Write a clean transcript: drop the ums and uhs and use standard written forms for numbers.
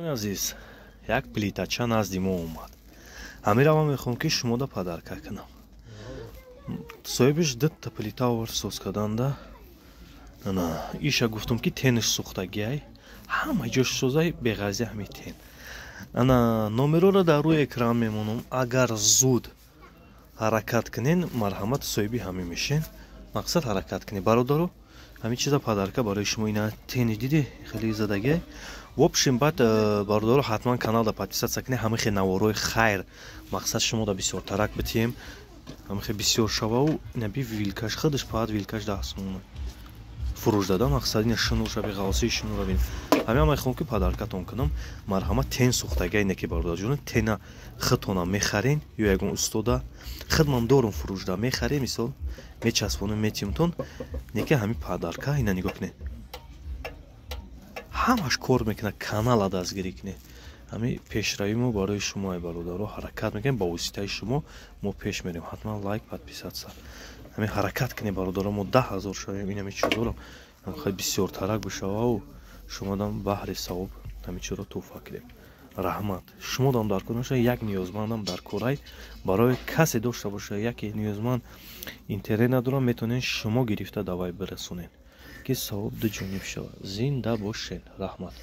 Азиз, як плитача назди мо омад. Ҳамира ман мехоҳам, ки шумода подарка кунам. Соҳибиш дитта плита овард соз карданда. Ана иша гуфтам, ки тениш сӯхтагиай, ҳама ҷош созай, беғази ҳами тен. Ана номероро дар рӯи экран мемонам. Агар зуд ҳаракат кунен, марҳамат, соҳиби ҳамин мешен. Мақсад, ҳаракат кунед, бародаро. Ҳамин чиза подарка барои шумо. Ина тени диди, хеле задагиай. В общем, баъд, бародаро, ҳатман каналда подписаться кунед. Ҳамин хел наворои хайр, мақсад, шумода бисёртарак битием, ҳамин хел бисёр шавау. Инаби вилкаш худаш паат, вилкаш 10 сомона фурӯш дада. Мақсад, ина шунуша би, ғавсии шунура бин. Ҳамин мехоҳам, ки подаркатон кунам. Марҳамат, тен сӯхтагиай неки, бародарҷон, тена худтона мехарен ё ягон устода. Худмам дорум, фурӯшда мехарем, мисол, мечаспонем, метимтон. Неки ҳамин подарка. Ина нигоҳ кунед, ҳамаш кор мекунад. Канала дастгирӣ кунед. Ҳамин пешравии мо барои шумо, ай бародаро, ҳаракат мекунем, ба воситаи шумо мо пеш мерем. Ҳатман лайк, подписаться. Ҳамин ҳаракат кунед, бародаро, мо 10 000 шавем. Ин ҳамин чизоро хеле бисёртарак бишавау, шумодам баҳри савоб ҳамин чизро тӯҳфа кунем. Раҳмат. Шумодам дар кор наша, як ниёзмандам дар корай. Барои касе дошта боша, яке ниёзманд, интернет надорам, метавонед шумо гирифта давай бирасонед, ки савоб дуҷониб шавад. Зинда бошед, раҳмат.